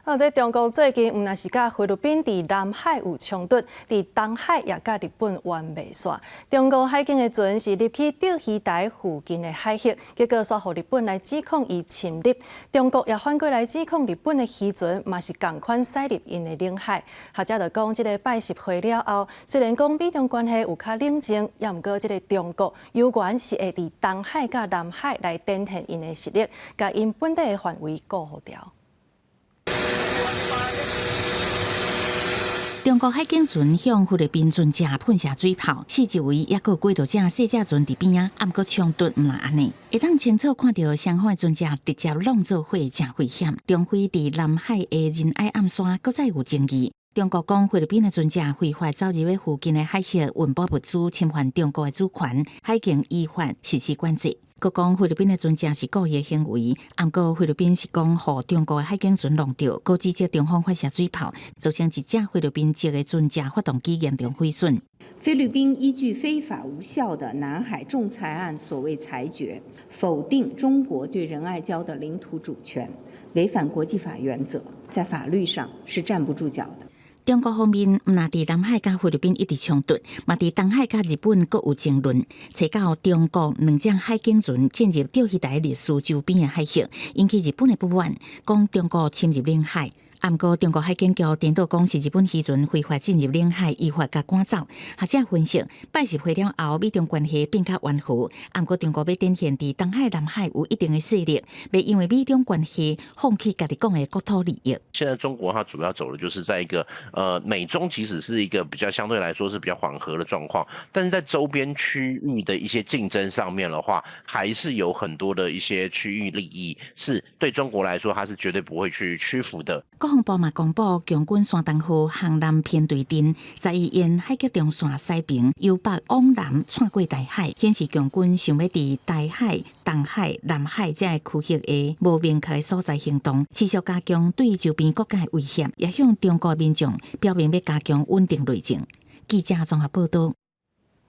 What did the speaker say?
啊，這中國最近毋但是佮菲律賓佇南海有衝突，佇東海也佮日本冤袂煞。中國海警的船是入去釣魚台附近的海域，結果煞予日本來指控伊侵入。中國也反過來指控日本的漁船嘛是仝款駛入𪜶的領海。學者就講，這個拜習會了後，雖然講美中關係有較冷靜，也毋過這个中國猶原是會佇東海佮南海來展現𪜶的實力，共𪜶本底的範圍顧予牢。中國海警船向菲律賓船隻噴射水炮，四周圍猶閣有幾多隻細隻船佇邊仔，毋過衝突毋若按呢，會當清楚看著雙方的船隻直接挵做伙，誠危險。中菲佇南海的仁愛暗線閣再有爭議。中國講菲律賓的船隻非法走入附近的海域運補物資，侵犯中國的主權，海警依法實施管制。閣講菲律賓的船隻是故意的行為，毋過菲律賓是講予中國的海警船挵著，閣指責中方發射水炮，造成一隻菲律賓籍的船隻發動機嚴重毀損。菲律賓依據非法無效的南海仲裁案所謂裁決，否定中國對仁愛礁的領土主權，違反國際法原則，在法律上是站不住腳的。中國方面毋但佇南海佮菲律賓一直衝突，嘛佇東海佮日本閣有爭論。冊九中國兩隻海警船進入釣魚台歷史周邊的海域，引起日本的不滿，講中國侵入領海。毋過中國海警局顛倒講是日本漁船非法進入領海，依法共趕走。學者分析，拜習會了後，美中關係變較緩和。毋過中國欲展現佇東海、南海有一定的勢力，袂因為美中關係放棄家己講的國土利益。現在中國它主要走的就是在一個，美中其實是一個比較相對來說是比較緩和的狀況，但是在周邊區域的一些競爭上面的話，還是有很多的一些區域利益是對中國來說，它是絕對不會去屈服的。國防部嘛公布，共軍山東號航南編隊陣11沿海峽中線駛平，由北往南竄過台海，顯示共軍想欲佇台海、東海、南海這个區域的無明確的所在行動，持續加強對周邊國家的威脅，也向中國民眾表明欲加強穩定內政。記者綜合報道。